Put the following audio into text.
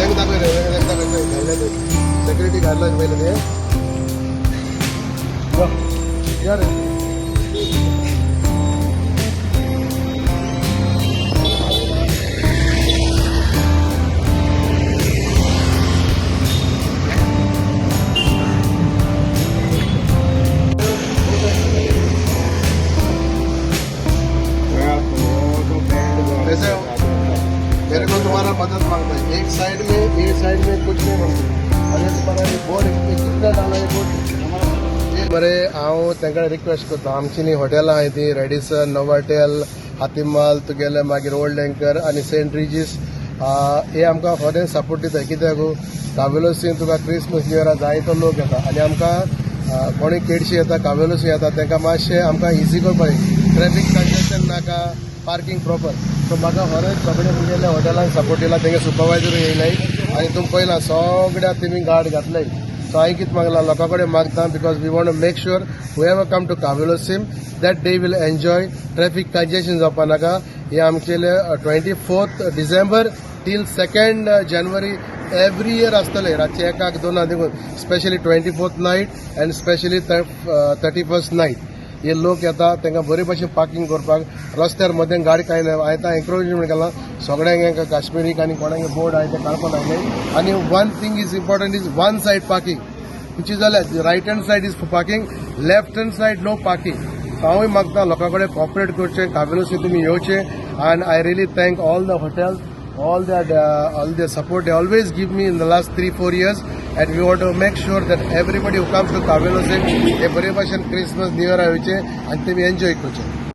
तांकां दाखयलें, तांकां दाखयलें गायडलायन, सेक्युरिटी गायडलायन पयलें ते. यो यो रे. ऐसे मेरे को तुम्हारा मदद मांगता है. एक साइड में, एक साइड में कुछ नहीं बनता. अरे, तुम्हारा ये बोर्ड कितना डाला है बोर्ड? बरें, हांव तांकां रिक्वेस्ट करता. आमची न्ही हॉटेलां आहाय ती रेडिसन, नोवाटेल, हातीमाल तुगेले, मागीर ओल्ड एंकर आनी सेंट रिजीस, हे आमकां खरें सपोर्ट दिता. कित्याक कावेलोसीन तुका क्रिसमस, न्यू इयरा जायतो लोक येता आनी आमकां कोणूय केडशी येता, कावेलोसी येता, तांकां मातशें आमकां इजी करपाक, ट्रॅफिक कंजेशन नाका, पार्किंग प्रॉपर. सो म्हाका खरेंच सगळे मुगेल्या हॉटेलान सपोर्ट दिला. तेंगे सुपरवायजर येयलाय आनी तुमी पळयला सगळ्या तेमी गार्ड घातलाय. सो हांवें कितें मागलां, लोकां कडेन मागता, because we want to make sure whoever come to Cavelossim that they will enjoy, traffic congestion जावपा नाका. हे आमचेले 24th December till 2nd January every year आसतले, रातचे एकाक दोनाक देखून, specially 24th night and specially 31st night हे लोक येता. तांकां बरे भशेन पार्किंग करपाक रस्त्यार मदें गाडी कांय ना. हांवें आतां एन्क्रोचमेंट केलां सगळ्यांक, काश्मिरीक आनी कोणाक बोर्ड हांवें ते काडपाक लागले. आनी one thing is important is one side parking तुमची जाल्यार right hand side is for parking, left hand side no parking. So हांवूय मागता लोकां कडेन कॉपरेट करचें, कावेलोसी तुमी येवचें. And I really thank all the hotels, all the support they always give me in the last 3-4 years, and we want to make sure that everybody who comes to Cavelossim हे बरे भशेन Christmas, new year येवचे आनी तेमी enjoy करचे.